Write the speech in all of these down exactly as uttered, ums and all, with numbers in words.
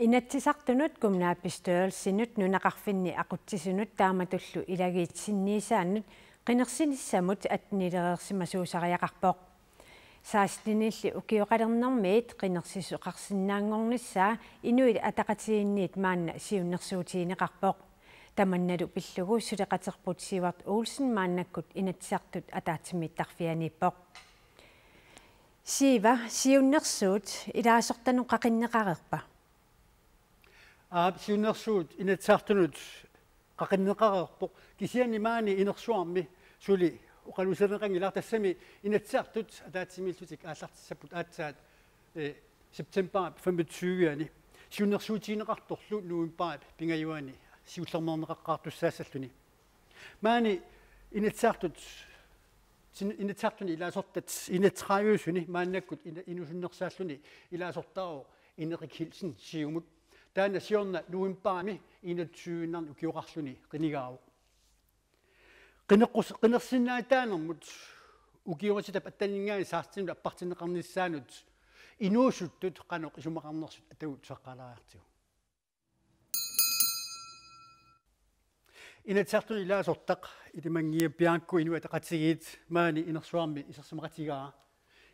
Inatsisartunut, kommunalbestyrelsinut, nunaqarfinni aqutsisunut taamatullu ilagiit sinniisaannut qinersinissamut attenilereersimasuusariaqarpoq. Sekstenilli ukioqalernermiit qinersisoqarsinnaanngornissaa Inuit Ataqatigiinniit maanna siunnersuutigineqarpoq. Tamannalu pillugu suleqaterput Sivert Olsen maannakkut Inatsisartut ataatsimiittarfianiippoq. Siiva, siunnersuut ilaasortanut qaqinneqareerpa? Aap, siunnersuut Inatsisartunut qaqinneqareerpoq, kisianni maani inersuarmi suli oqaluuserineqanngilaq, tassami Inatsisartut ataatsimiillutik aallartissapput aatsaat, eh, septembarip femogtyve-ani, siunnersuutigineqartorlu novembarip pingajuani siullermeerneqaqqaartussaassalluni. Maani Inatsisartut, sin-, Inatsisartuni ilaasortat enogtredive-suni maannakkut ina-, inuusunnersaalluni ilaasortaavoq Inerik Hilsen Siumut. Taanna siorna novembarimi enogtyve-innarni ukioqarluni qinigaavoq. Qineqqus-, qinersinnaatitaanermut ukiorutitap atteninngaanniit sekstenilu appartinneqarnissaanut inuusuttut qanoq isumaqarnersut atagu tusarlaariartigu. Inatsisartuni ilaasortaq Ilimangiup Bianco Inuit Ataqatigiit maani inersuarmi isersimaqatigaara.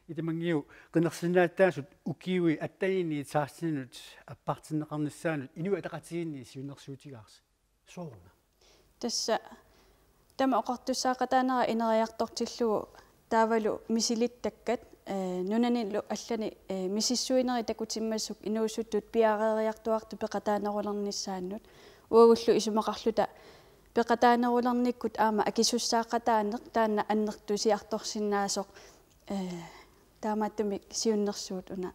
Ilimangiup qinersinnaatitaasut ukiui atteniinniit seksteninut appartinneqarnissaanut Inuit Ataqatigiinni siunnersuutigaarsi. Sooruna? Tassa tama oqartussaaqataanera ineriartortillugu taavalu misilittakkat, eh, nunanilu allani, eh, misissuinerit takutimmassuk inuusuttut piareeriartuartut peqataanerulernissaannut. Uagullu isumaqarluta peqataanerulernikkut aamma akisussaaqataaneq taanna annertusiartorsinnaasoq, eh, taamaattumik siunnersuut una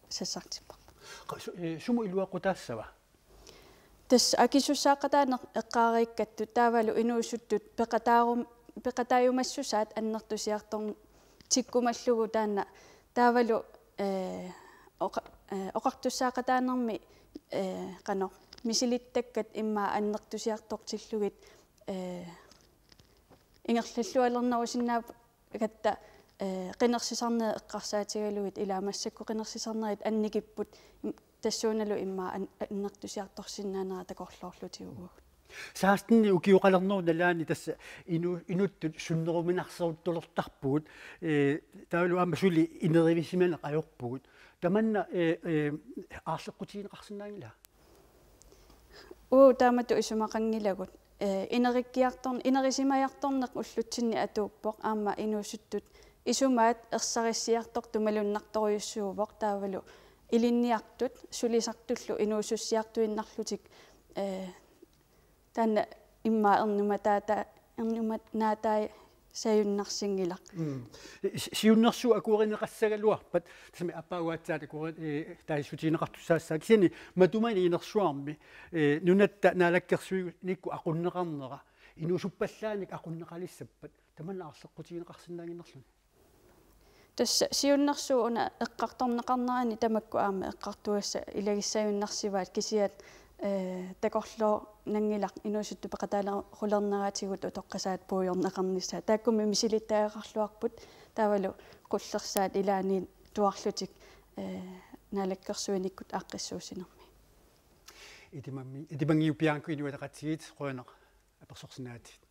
sassartipparput. Qa-, su-, eh, sumut iluaqutaassava? Tassa akisussaaqataaneq eqqaariikkattut taavalu inuusuttut peqataarum-, peqataajumassusaat annertusiartorn-, tikkumallugu taanna taavalu, eh, oqa-, eh, oqartussaaqataanermi, eh, qanoq misilittakkat immaqa annertusiartortillugit, eh, ingerlallualernerusinnaagatta, eh, qinersisarnerit eqqarsaatigalugit, ilaa massakkut qinersisarnerit annikipput, im-, tassuunalu immaqa an-, annertusiartorsinnaanera takorloorlutigu uagut. Seksteni ukioqalernerup nalaani tassa inu-, inuttut sunneruminarseruttulertarpugut, eh, taavalu aamma suli inerivisimaneq ajorpugut. Tamanna, eh, eh, aarleqqutigineqarsinnaanngila? Uu, taamatut isumaqanngilagut. Eh, inerikkiartorn-, inerisimajartorneq ullutsinni atuuppoq, aamma inuusuttut isumaat ersarissiartortut malunnartorujussuuvoq, taavalu ilinniartut sulisartullu inuusussiartuinnarlutik, eh, taanna immaqa ernumataata-, ernumanaatai sajunnarsinngilaq. Mm. Si-, siunnersuut akuerineqassagaluarpat, tassami aappaagu aatsaat akueri-, eh, taasissutigineqartussaassaaq. Kisianni matumani inersuarmi, eh, nunatta naalakkersuinikkut aqunneqarnera, inuusuppallaanik aqunneqalissappat, tamanna aarleqqutigineqarsinnaannginnerluni. Tassa siunnersuut una eqqartorneqarnerani tamakku aamma eqqartugassat ilagissagunnarsivaat, kisianni, eh, takorloornanngilaq inuusuttut peqataarulerneratigut utoqqasaat puigorneqarnissaat. Taakkumi misilittagaqarluarput taavalu qullersaat ilaanniittuarlutik, eh, naalakkersuinikkut aaqqissuussinermi. Itimammi-, Itimangiup Bianco Inuit Ataqatigiit, qujanaq apersorsinnaagatsigit.